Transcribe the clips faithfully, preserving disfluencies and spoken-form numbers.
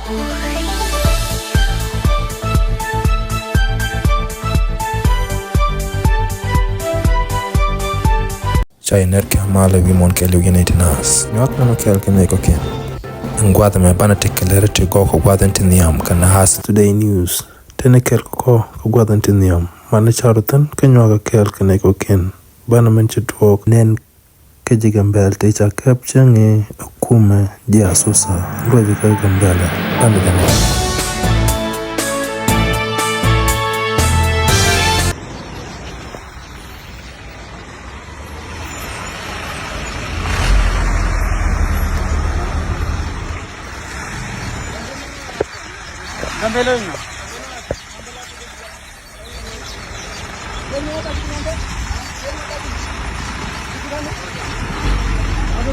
Ca yɛ nɛr kɛ malɛ wi̱i̱ muɔ̱n kɛɛliw yɛn iti naath. Nyuak nɛmɛ kɛɛl kɛ nɛy kɔ̱kiɛn. Ɛn gua̱a̱th ɛmɛ banɛ tekɛ lɛr ti gɔw kɛ gua̱a̱th in ti nhiam kɛ naath. Today News. Tënɛ kɛɛl kɛ kɔ kɛ gua̱a̱th in ti nhiam. Manɛ ca rɔ thi̱n kä nyuak kɛ kɛɛl kɛ nɛy kɔ̱kiɛn. Banɛ min ci tuɔɔk nɛn kä ji̱ Gambɛl tëë ca käp cäŋ i̱ kumɛ ji̱ Asosa luɔc kä Gambɛl. Banɛ jɛ nɛ.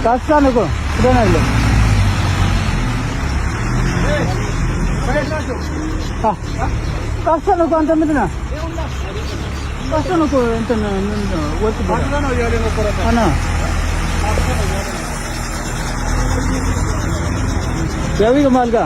Kasta niko, kuda na ile. Ah, kasta niko anta midina. Kasta niko anta na, na, na, watu bana. Ana. Yawi ke malga.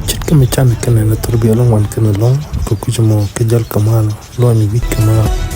Ce̱tkɛ mi can kɛnɛ ni thurbiɛl ŋuan kɛnɛ lɔ̱ŋ kɛ kui̱c mɔ kɛ jäl kɛ mal luɔny wi̱c kɛ mal.